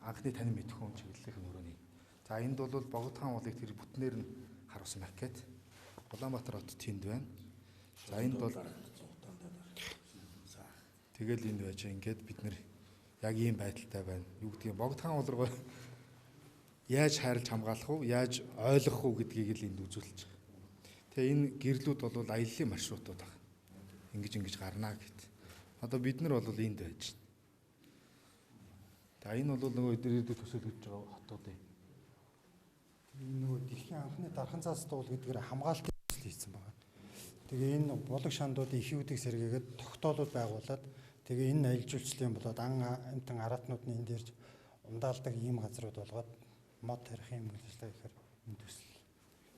Анхны танин мэдэх хүн чиглэлийнх нь өрөөний. За энд бол Богд хаан уулыг тэр бүтнээр нь харуулсан макет. Улаанбаатар хот тэнд байна. За энд бол тэгэл энд байж ингээд бид нэр яг ийм байдалтай байна. Юу гэдгийг Богд хаан уул руу яаж хайрлж хамгаалах уу, яаж ойлгох уу гэдгийг л энд үзүүлж байгаа. Тэгээ энэ гэрлүүд бол аяллаа маршрутууд байна. Ингэж гарнаа гэт. Одоо бид нар бол энд байж байна. За энэ бол нөгөө ирээдүйд төсөөлөж байгаа хотууд юм. Энэ нөгөө дэлхийн анхны дархан цаас дуул гэдгээр хамгаалтын төсөл хийсэн байгаа. Тэгээ энэ булаг шандуудын ихүүдийг сэргээгээд тогтоолууд байгуулад тэгээ энэ аялал жуулчлалын болоод ан амтан аратнууд нь энд ирж ундаалдаг ийм газрууд болгоод мод тарих юм гэлээ гэхээр энэ төсөл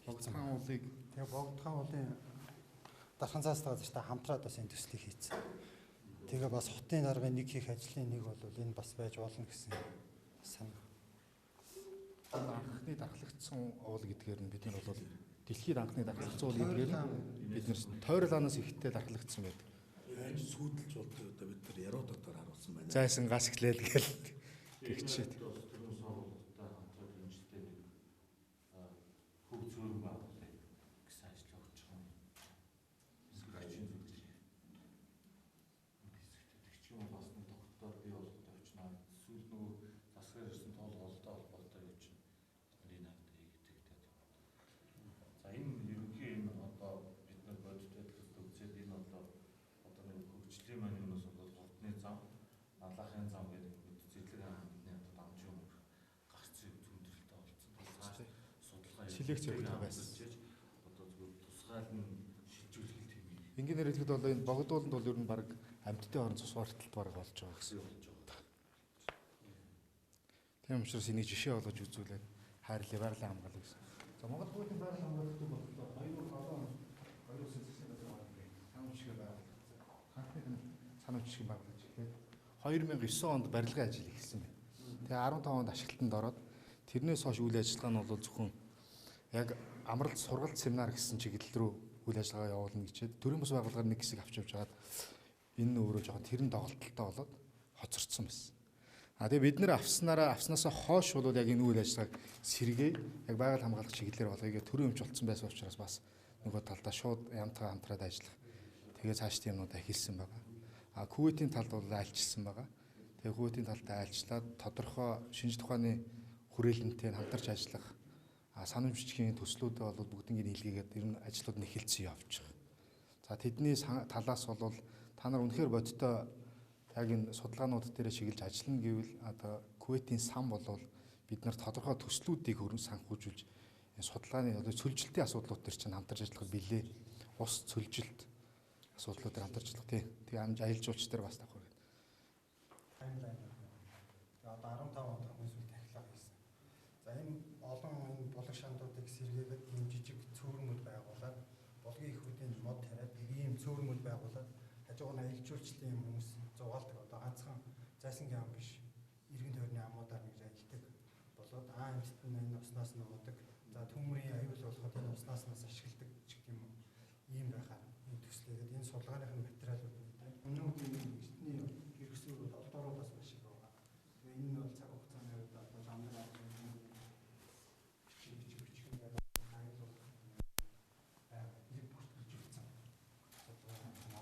Богд хаан уулыг тэгээ Богд хаан уулын дархан цаас газартай хамтраад бас энэ төслийг хийсэн. Тэгээ бас хотын даргын нэг хийх ажлын нэг бол энэ бас байж болно гэсэн санаа. Анхны дархлагдсан уул гэдгээр нь бид нар бол дэлхийд анхны дархлагдсан уул гэдгээр нь бид нар тойрол анаас ихтэй дархлагдсан байдаг. Яаж сүйдэлж болдог одоо бид нар яруу дотор харуулсан байна. Зайсан гас эхлээл гэл гэгчээд. Хөв цөөрөн байгуулъя гэсэн ажил өгч байгаа юм. Хэсэг зүйл гэж. Хэсэгт тэгч юм бас нэг тогтдоор бий болгоод явчихна. Сүүл нөгөө засгаар ирсэн тоол голтой холбоотой юу чинь бид нар энэ хавьд хийгдэгдээд. За энэ ерөнхий энэ одоо бид нар бодит байдлаас үзээд энэ одоо нэг хөгжлийн маань юунаас бол Гурдны зам, Налаахын зам гэдэг бид зэрлэг бидний одоо дамжин өмнөх гарцын зөндөрлөлтөй болсон. Цааш судалгаа селекц явагдах байсан. Одоо зүгээр тусгаал нь шилжүүлэх тийм юм. Энгийнээр хэлэхэд бол энэ Богдууланд бол ер нь баг амьтдын орон цус ортолт баг болж байгаа гэсэн. Тийм учраас энийг жишээ болгож үзүүлээд хайрлаа байгалийн хамгаалал гэсэн. За Монгол хуулийн байгалийн хамгаалалт болохоор 2007 онд Баяр улсын засгийн газар санамжлаг байгуулагдсан. Анхны санамжлаг байгуулж эхлээд 2009 онд барилгын ажил эхэлсэн байна. Тэгээ 15 онд ашиглалтанд ороод тэрнээс хойш үйл ажиллагаа нь бол зөвхөн яг амралт сургалт семинар гэсэн чиглэл рүү үйл ажиллагаа явуулна гэчээд төрийн бус байгууллагаар нэг хэсэг авч явж хагаад энэ нь өөрөө жоохон тэрэн доголдолтой болоод хоцорцсон байсан. А тэгээ бид нэр авснаасаа хойш бол яг энэ үйл ажиллагааг сэргээ яг байгаль хамгаалах чиглэлээр болгоё гэх төрийн өмч болцсон байсан учраас бас нөгөө талдаа шууд ямтгаа хамтраад ажиллах. Тэгээ цааш тийм юмнуудаа эхэлсэн байгаа. А Кувейтийн талд бол айлчилсан байгаа. Тэгээ Кувейтийн талдаа айлчлаад тодорхой шинжлэх ухааны хүрээлэнтэй хамтарч ажиллах санамжчгийн төслүүдээ бол бүгднийг нийлгээгээд ер нь ажлууд нь эхэлсэн явж байгаа. За тэдний талаас бол та нар үнэхээр бодиттой яг энэ судалгаанууд дээр чиглэж ажиллана гэвэл одоо Кувейтийн сан болвол бид нар тодорхой төслүүдийг хөрөн санхүүжүүлж энэ судалгааны одоо цөлжилтийн асуудлууд төр чинь хамтарч ажиллах билээ. Ус цөлжилт асуудлууд дээр хамтарч ажиллах тий. Тэгээ амж аялал жуулч дээр бас давхар гэдэг. Таймлайн. Тэгээ одоо 15 онд хамгийн сүүлд тахилга хийсэн. За энэ олон энэ булаг шандуудыг сэргээгээд ийм жижиг цөөрмөд байгуулад булгийн эхүүдийн мод тариад ийм цөөрмөд байгуулад хажуугаар нь аялал жуулчлалын юм хүмүүс зугаалдаг. Одоо ганцхан зайсангийн ам биш эргэн тойрны амуудаар ингэж аялдаг болоод аа амьтад нь энэ уснаас нь уудаг. За төмрийн аюул болоход энэ уснаас нас ашигладаг ч гэх юм уу. Ийм байхаар энэ төслөөд энэ судалгааных нь материалууд нь өмнө нь эртний хэрэгсүүрүүд олдооруудаас маш их байгаа. Тэгээ энэ нь бол цаг хугацааны хувьд одоо ламнар арга бичиг бичиг бичиг ингээд аюул байгаа. Нэг бүртгэжүүлсэн.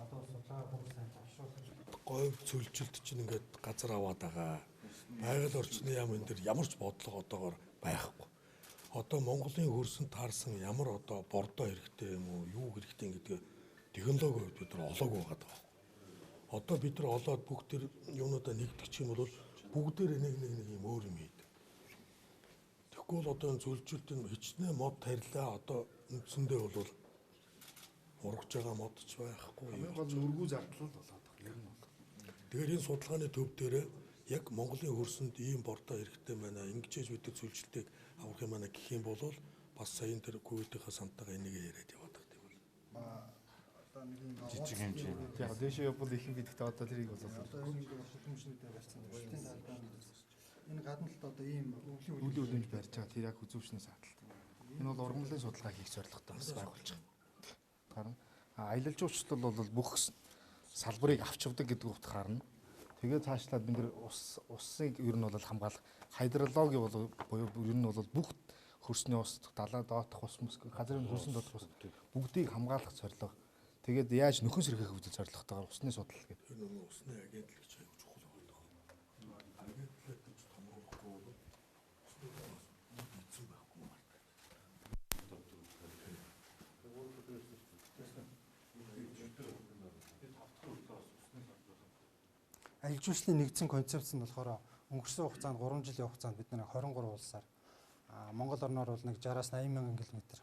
Одоо судалгаа бүх сайн завшруулах говь цөлжилт чинь ингээд газар аваад байгаа. Байгаль орчны яам энэ дэр ямар ч бодлого одоогор байхгүй. Одоо Монголын хөрсөнд таарсан ямар одоо бордоо хэрэгтэй юм уу, юу хэрэгтэй гэдгээ технологи хувьд бид нар олоогүй байгаа даа. Одоо бид нар олоод бүх тэр юмнуудаа нэгтгэх юм бол бүгдээр нэг нэг нэг юм өөр юм хийдэг. Тэгэхгүй бол одоо энэ цөлжилт нь хичнээн мод тарилаа одоо үндсэндээ бол ургаж байгаа мод ч байхгүй. Хамгийн гол нь өргүү зардлал болоод байгаа. Ер нь бол. Тэгэхээр энэ судалгааны төв дээрээ яг Монголын хөрсөнд ийм бордоо хэрэгтэй байна. Ингэж бид нар цөлжилтийг авах юм байна гэх юм бол бас саяын тэр Кувейтийнхаа сантайгаа энийг яриад яваад байгаа юм бол. Одоо нэг юм Жижиг хэмжээ. Яг дээшээ явбал их юм гэдэгтээ одоо тэрийг бол Одоо энэ хөдөлмөчнүүдээр барьсан. Төслийн талбай энэ гадна талд одоо ийм өвлийн үлийн үлэмж барьж байгаа тэр яг үзүүшнээс хадалт. Энэ бол ургамлын судалгаа хийх зорилготой бас байгуулж байгаа. Харин аялал жуулчлал бол бүх салбарыг авч явдаг гэдэг утгаар нь Тэгээд цаашлаад бид нар усыг ер нь бол хамгаалах хайдрологи бол буюу ер нь бол бүх хөрсний ус, далаа доотох ус, газрын хөрсөн доотох ус бүгдийг хамгаалах зорилго. Тэгээд яаж нөхөн сэргээх үзэл зорилготойгоор усны судал гэдэг. Энэ нэг усны агентлаг гэж аюул чухал байна. Агентлаг гэж томруулахгүй бол усны эзэн байхгүй мартаад. Аялал жуулчлалын нэгдсэн концепц нь болохоор өнгөрсөн хугацаанд 3 жилийн хугацаанд бид нэг 23 улсаар Монгол орноор бол нэг 60-аас 80 мянган километр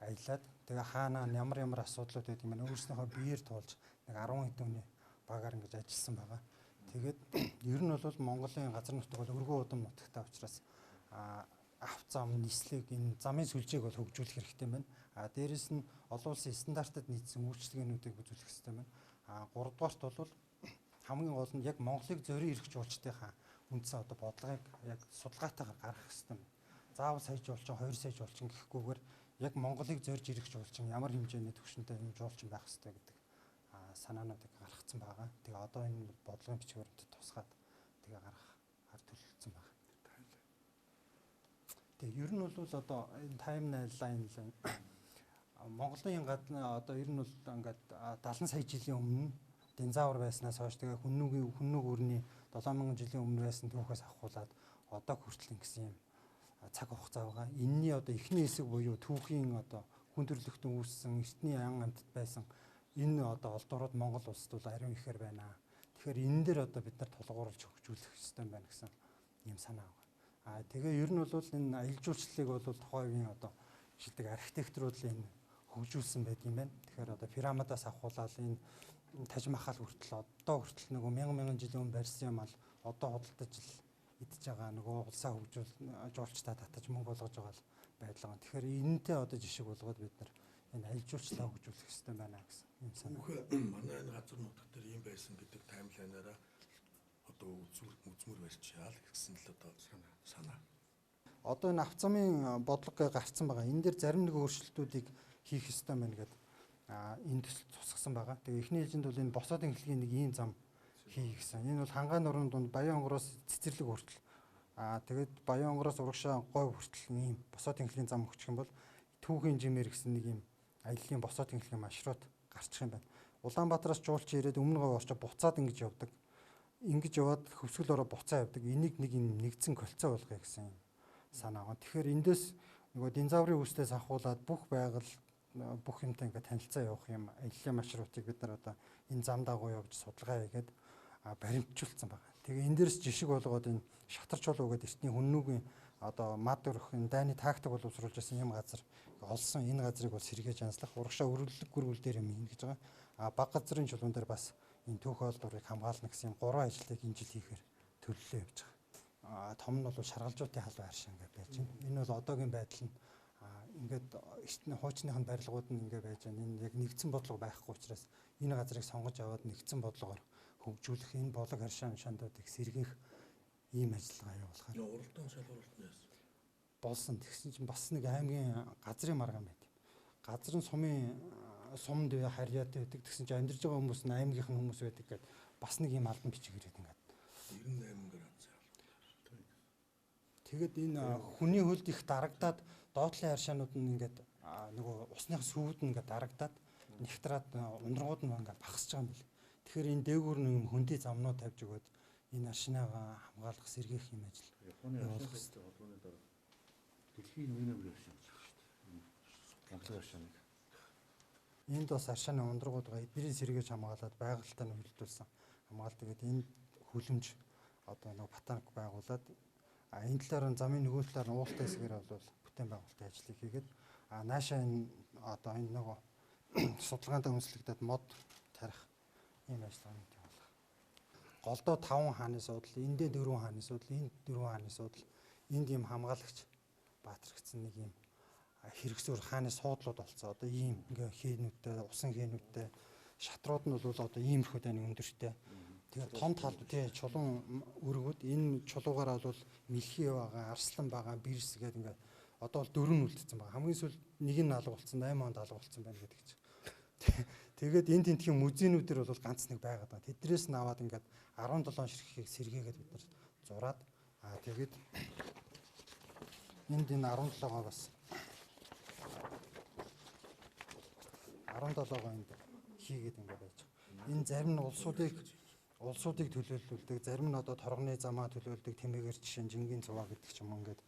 аялаад тэгээ хаанаа ямар ямар асуудлууд байдаг юм бэ өөрснийхөө биеэр туулж нэг 10 хэдэн хүний багаар ингэж ажилласан байгаа. Тэгээд ер нь бол Монголын газар нутаг бол өргөн удам нутагтай учраас ав зам нислэг энэ замын сүлжээг бол хөгжүүлэх хэрэгтэй байна. А дээрэс нь олон улсын стандартад нийцсэн үйлчилгээнүүдийг үзүүлэх хэрэгтэй байна. А гуравдугаарт бол хамгийн гол нь яг Монголыг зориу ирэх жуулчдынхаа үндсэн одоо бодлогыг яг судалгаатайгаар гаргах хэрэгтэй байна. Заавал сая жуулчин, 2 сая жуулчин гэхгүйгээр яг Монголыг зорж ирэх жуулчин ямар хэмжээний түвшинтэй юм жуулчин байх хэрэгтэй гэдэг санаануудыг гаргацсан байгаа. Тэгээ одоо энэ бодлогын бичиг баримтад тусгаад тэгээ гаргахаар төлөвлөсөн байна. Тэгээ ер нь бол одоо энэ таймлайн Монголын гадна одоо ер нь бол ингээд 70 сая жилийн өмнө динозавр байснаас хойш тэгээ хүннүг өрний 7000 жилийн өмнө байсан түүхээс авахуулаад одоо хүртэл ингэсэн юм цаг хугацаа байгаа. Энийний одоо эхний хэсэг буюу түүхийн одоо хүн төрөлхтөн үүссэн эртний ан амьтад байсан энэ одоо олдурууд Монгол улсад бол ариун ихээр байна. Тэгэхээр энэ дээр одоо бид нар тулгуурлаж хөгжүүлэх ёстой байна гэсэн юм санаа байгаа. Аа тэгээ ер нь бол энэ аялал жуулчлалыг бол тухайн үеийн одоо шилдэг архитекторууд л энэ хөгжүүлсэн байт юм байна. Тэгэхээр одоо пирамидаас авахуулаад энэ Таж Махал хүртэл одоо хүртэл нөгөө мянган мянган жилийн өмнө барьсан юм ал одоо худалдаж л идэж байгаа нөгөө улсаа хөгжүүл жуулчдаа татаж мөнгө олгож байгаа байдал байгаа. Тэгэхээр энэнтэй одоо жишг болгоод бид нар энэ аялал жуулчлалаа хөгжүүлэх ёстой байна гэсэн юм санаа. Манай энэ газар нутаг дээр ийм байсан гэдэг таймлайнаараа одоо үзмэр барьчаа л гэсэн л одоо санаа. Одоо энэ авцамын бодлого гарцсан байгаа. Энэ дээр зарим нэг өөрчлөлтүүдийг хийх ёстой байна гэдэг энэ төсөл тусгасан байгаа. Тэгээ эхний ээлжинд бол энэ босоодын хэлгийн нэг ийм зам хий гэсэн. Энэ бол хангаан нуруунд дунд Баян онгороос цэцэрлэг хүртэл тэгээд Баян онгороос урагшаа говь хүртэл ийм босоодын хэлгийн зам өгчих юм бол түүхийн жимээр гэсэн нэг ийм аяллаа босоодын хэлгийн маршрут гарчих юм байна. Улаанбаатараас жуулч ирээд өмнө говь орчоо буцаад ингэж явдаг. Ингэж яваад хөвсгөл ороо буцаа явдаг. Энийг нэг юм нэгдсэн кольцо болгоё гэсэн юм санаа байгаа. Тэгэхээр эндээс нөгөө динозаврын үүслээс ахуулаад бүх байгаль бүх юмтай ингээд танилцаа явах юм аяллаа маршрутыг бид нар одоо энэ зам дагуу явж судалгаа хийгээд баримтжуулсан байгаа. Тэгээ энэ дээрс жишг болгоод энэ шатар чулуу гэдэг эртний хүннүгийн одоо мад өрөх энэ дайны тактик боловсруулж байсан юм газар олсон энэ газрыг бол сэргээж анслах урагшаа өргөлөг гүргүүл дээр юм хийж байгаа. А баг газрын чулуун дээр бас энэ түүх олдурыг хамгаална гэсэн юм гурван ажлыг энэ жил хийхээр төлөвлөө явж байгаа. Том нь бол шаргалжуутын халуун аршин ингээд байж байна. Энэ бол одоогийн байдал нь ингээд эртний хуучных нь барилгууд нь ингээд байж байна. Энэ яг нэгдсэн бодлого байхгүй учраас энэ газрыг сонгож аваад нэгдсэн бодлогоор хөгжүүлэх энэ болог аршаан шандуудыг сэргээх ийм ажиллагаа явуулахаар. Уралдаан шалгуулалт нь яасан? Болсон. Тэгсэн чинь бас нэг аймгийн газрын маргаан байт. Газрын сумын сумд харьяатай байдаг. Тэгсэн чинь амьдарч байгаа хүмүүс нь аймгийнх нь хүмүүс байдаг гэд бас нэг ийм албан бичиг ирээд ингээд 98 градус. Тэгээд энэ хүний хөлд их дарагдаад доотлын аршаанууд нь ингээд нөгөө усных сүйд нь ингээд дарагдаад нэгтраад ундрагууд нь ингээд багасж байгаа юм бэл. Тэгэхээр энэ дээгүүр нэг юм хөндөй замнууд тавьж өгөөд энэ аршинаагаа хамгаалах сэргээх юм ажил. Японы аршин соёлтой холбооны дараа дэлхийн нэг нэмэр аршин гэж байна шүү дээ. Монголын аршиныг. Энд бас аршааны ундрагууд байгаа. Эднэрийг сэргээж хамгаалаад байгальтай нь хөлдүүлсэн хамгаалт. Тэгээд энэ хүлэмж одоо нөгөө ботаник байгуулад энэ талаар нь замын нөгөө талаар нь уултай хэсгээр бол бүтээн байгуулалтын ажлыг хийгээд наашаа энэ одоо энэ нөгөө судалгаанд үндэслэгдээд мод тарих ийм ажиллагаанууд явуулах. Голдоо 5 хааны суудал, эндээ 4 хааны суудал, энд 4 хааны суудал, энд ийм хамгаалагч баатар гэсэн нэг ийм хэрэгсүр хааны суудлууд болцоо. Одоо ийм ингээ хээнүүдтэй, усан хээнүүдтэй шатрууд нь бол одоо иймэрхүү дайны өндөртэй. Тэгээд том тал тий чулуун өргөд энэ чулуугаараа бол мэлхий байгаа, арслан байгаа, бирс гэдэг ингээ одоо бол дөрөв нь үлдсэн байгаа. Хамгийн сүүлд нэг нь алга болсон, 8 онд алга болсон байна гэдэг чинь. Тэгээд энэ тентхийн музейнүүдэр бол ганц нэг байгаад байгаа. Тэдрээс нь аваад ингээд 17 ширхгийг сэргээгээд бид нар зураад тэгээд энд энэ 17-гоо бас 17-гоо энд хийгээд ингээд байж байгаа. Энэ зарим нь улсуудыг төлөөлүүлдэг, зарим нь одоо торгоны замаа төлөөлдөг, тэмээгээр жишээ нь жингийн цуваа гэдэг ч юм уу ингээд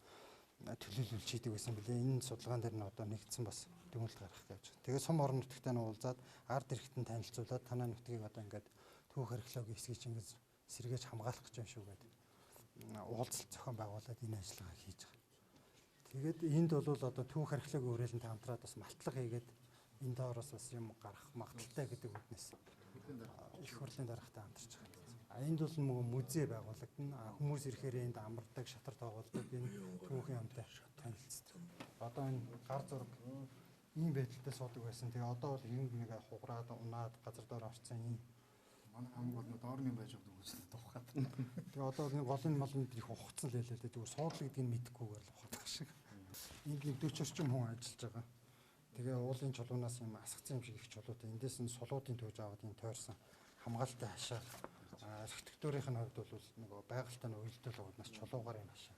төлөөлүүлж хийдэг байсан билээ. Энэ судалгаан дээр нь одоо нэгдсэн бас дүгнэлт гаргах гэж байна. Тэгээд сум орон нутагтай нь уулзаад ард иргэдэн танилцуулаад танай нутгийг одоо ингээд түүх археологийн хэсгийг чинь ингээд сэргээж хамгаалах гэж юм шүү гэдэг уулзалт зохион байгуулад энэ ажиллагааг хийж байгаа. Тэгээд энд бол одоо түүх археологийн хүрээлэнтэй хамтраад бас малтлага хийгээд энэ доороос бас юм гарах магадaltaй гэдэг үднэс их хурлын даргатай хамтарч байгаа. А энд бол нөгөө музей байгуулагдана. Хүмүүс ирэхээр энд амардаг, шатар тоглодог, энэ түүхийн юмтай танилцдаг. Одоо энэ гар зураг ийм байдалтай суудаг байсан. Тэгээ одоо бол юм нэг хугараад унаад газар доор орцсон юм. Манай хамаг бол доор нь юм байж байгаа гэж тухайд. Тэгээ одоо энэ голын малын их ухацсан л байлаа л дээ. Зүгээр суудлаа гэдгийг мэдэхгүйгээр л ухаад байгаа шиг. Энд нэг 40 орчим хүн ажиллаж байгаа. Тэгээ уулын чулуунаас юм асгацсан юм шиг их чулуутай. Эндээс нь сулуудын төөж аваад энэ тойрсон хамгаалтай хашаа. Архитектурын хувьд бол нөгөө байгальтай нь уялдуулах уднаас чулуугаар юм хашаа.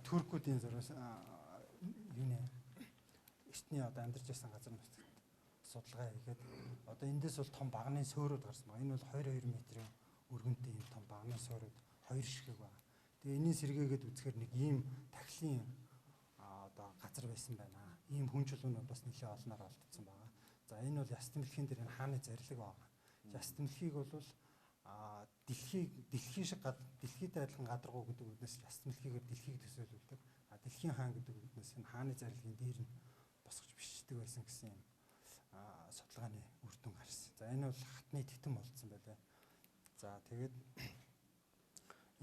Туркуудын зурвас юуны эртний одоо амьдарч байсан газар нутагт судалгаа хийгээд одоо эндээс бол том багны суурьуд гарсан байна. Энэ бол 22 метрийн өргөнтэй юм том багны суурьуд 2 ширхэг байна. Тэгээ энэний сэргээгээд үзэхээр нэг ийм тахилын одоо газар байсан байна. Ийм хүн чулуунууд бас нэлээд олноор олдсон байгаа. За энэ бол яс тэмлэхийн дээр энэ хааны зарлиг байгаа. Яс тэмлэхийг бол дэлхийн шиг дэлхийд адилхан гадаргуу гэдэг үднэс яс тэмлэхийгээр дэлхийг төсөөлүүлдэг. Дэлхийн хаан гэдэг үднэс энэ хааны зарлагын дээр нь босгож бичдэг байсан гэсэн юм судалгааны үр дүн гарсан. За энэ бол хатны титэм болцсон байлаа. За тэгээд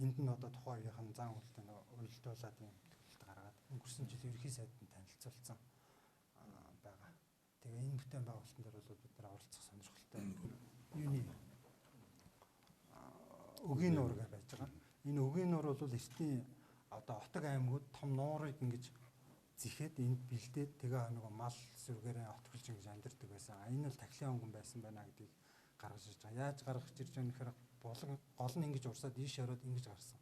энд нь одоо тухайн үеийнхэн зан үйлдэл уялдуулаад юм төлөлт гаргаад өнгөрсөн жил ерөнхий сайданд танилцуулсан байгаа. Тэгээ энэ бүтээн байгуулалтын дээр бол бид нар оролцох сонирхолтой. Юуны өгийн нуур гэж байж байгаа. Энэ өгийн нуур бол эртний одоо отог аймагуд том нуурыг ингэж зэхэд энд бэлдээд тэгээ нөгөө мал сүргээрээ отголж ингэж амьдардаг байсан. Энэ бол тахилын онгон байсан байна гэдгийг гаргаж ирж байгаа. Яаж гаргаж ирж байгаа нөхөр булаг гол нь ингэж урсаад ийш ороод ингэж гарсан.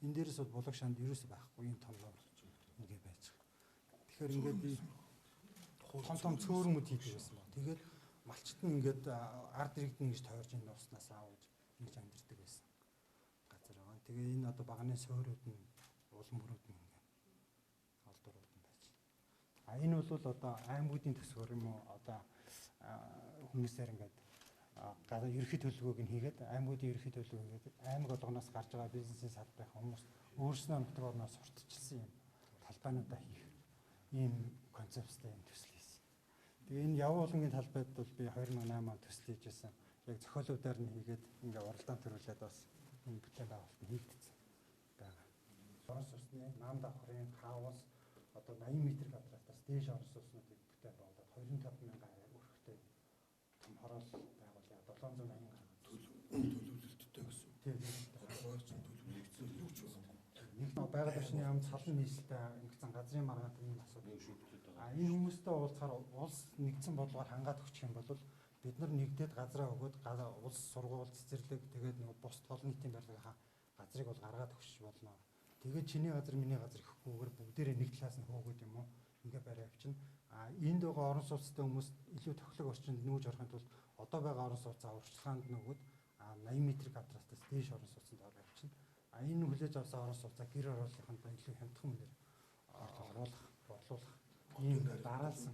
Энэ дээрээс бол булаг шанд ерөөсөө байхгүй ийм том нуур ингэ байж байгаа. Тэгэхээр ингээд том том цөөрмөд хийдэг байсан баг. Тэгээд малчт нь ингээд ард иргэд нь ингэж тойрж энэ нууснаас аавж ингэж амьдардаг байсан газар байгаа. Тэгээ энэ одоо багны суурьуд нь улам бүрүүд нь ингээд олдорууд нь байж. А энэ бол одоо аймагуудын төсвөр юм уу одоо хүмүүсээр ингээд ерөнхий төлөвлөгөөг нь хийгээд аймагуудын ерөнхий төлөвлөгөө хийгээд аймаг болгоноос гарч байгаа бизнесийн салбарын хүмүүс өөрснөө нутаг орноос сурталчилсан юм талбайнуудаа хийх ийм концепттэй юм төсөл хийсэн. Тэгээ энэ явуулангийн талбайд бол би 2008 онд төсөл хийж байсан. Яг зохиолуудаар нь хийгээд ингээ уралдаан төрүүлээд бас энэ бүтээн байгуулалт нь хийгдсэн байгаа. Орон сууцны нам давхрын хаус одоо 80 м квадратаас дээш орон сууцнуудыг бүтээн байгуулад 25 мянган өрхтэй том хороол байгуулъя. 780 гаруй төлөвлөлттэй гэсэн. Тийм. Төлөвлөгдсөн юу ч байна. Нэг нь байгаль орчны яам салан нийслэлтэй ингэсэн газрын маргаантай ийм асуудал шийдвэрлээд байгаа. Энэ хүмүүстэй уулзахаар улс нэгдсэн бодлогоор хангаад өгчих юм бол бид нар нэгдээд газраа өгөөд улс сургууль цэцэрлэг тэгээд нөгөө бусд олон нийтийн барилгынхаа газрыг бол гаргаад өгч болно. Тэгээд чиний газар миний газар гэхгүйгээр бүгдээрээ нэг талаас нь хөөгөөд юм уу ингээ барай авчина. А энд байгаа орон сууцтай хүмүүс илүү тохиолог орчинд нүүж орохын тулд одоо байгаа орон сууцаа урьдчилгаанд нөгөөд 80 м квадратаас дээш орон сууцанд ороо авчина. А энэ хүлээж авсан орон сууцаа гэр хорооллынханд илүү хямдхан үнээр оруулах, борлуулах ийм дараалсан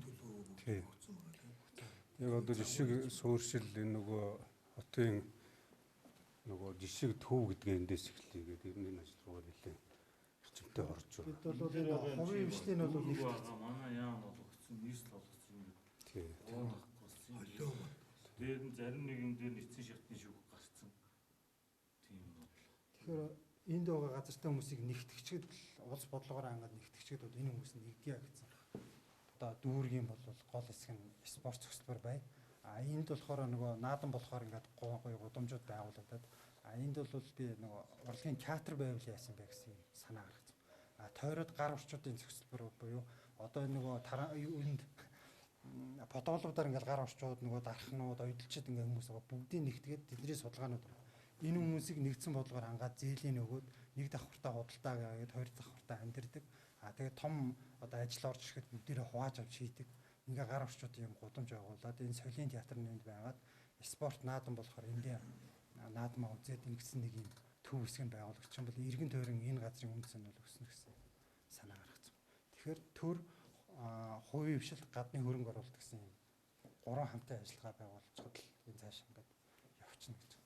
Тийм. Яг одоо жишиг сууршил энэ нөгөө хотын нөгөө жишиг төв гэдгээ эндээс эхлэе гэдэг энэ ажил руугаа нэлээд эрчимтэй орж байна. Бид бол энэ хувийн хвшлийн нь бол нэг манай яам болгоцсон, нийслэл болгоцсон юм. Тийм. Дээр нь зарим нэг юм дээр эцсийн шатны шүүх гарцсан. Тийм юм бол. Тэгэхээр энд байгаа газартай хүмүүсийг нэгтгэчгэд улс бодлогоор ангаад нэгтгэчгэд бол энэ хүмүүс нэгдъя гэсэн. Одоо дүүргийн бол гол хэсэг нь спорт зохицлоор бай. А энд болохоор нөгөө наадам болохоор ингээд гоё гудамжууд байгуулагдаад а энд бол би нөгөө урлагийн театр байвал яасан бэ гэсэн санаа гаргацсан. А тойроод гар урчуудын зохицлоор буюу одоо нөгөө энд подоолуудаар ингээд гар урчууд нөгөө дархнууд оёдолчид ингээд хүмүүс байгаа бүгдийг нэгтгээд тэдний судалгаанууд. Энэ хүмүүсийг нэгдсэн бодлогоор хангаад зээлийн нөгөөд нэг давхартаа худалдаа гэдэг, хоёр давхартаа амьдардаг. А тэгээд том одоо ажил орж ирэхэд бүгдээрээ хувааж авч хийдэг. Ингээ гар орчуудын юм гудамж байгуулад энэ солийн театр нэнд байгаад спорт наадам болохоор эндээ наадмаа үзээд ингэсэн нэг юм төв хэсэг нь байгуулагч юм бол эргэн тойрон энэ газрын үндэс нь бол өснө гэсэн санаа гаргацсан. Тэгэхээр төр хувийн хвшил гадны хөрөнгө оруулалт гэсэн юм гурван хамтын ажиллагаа байгуулчихад л энэ цааш ингээд явчихна гэж.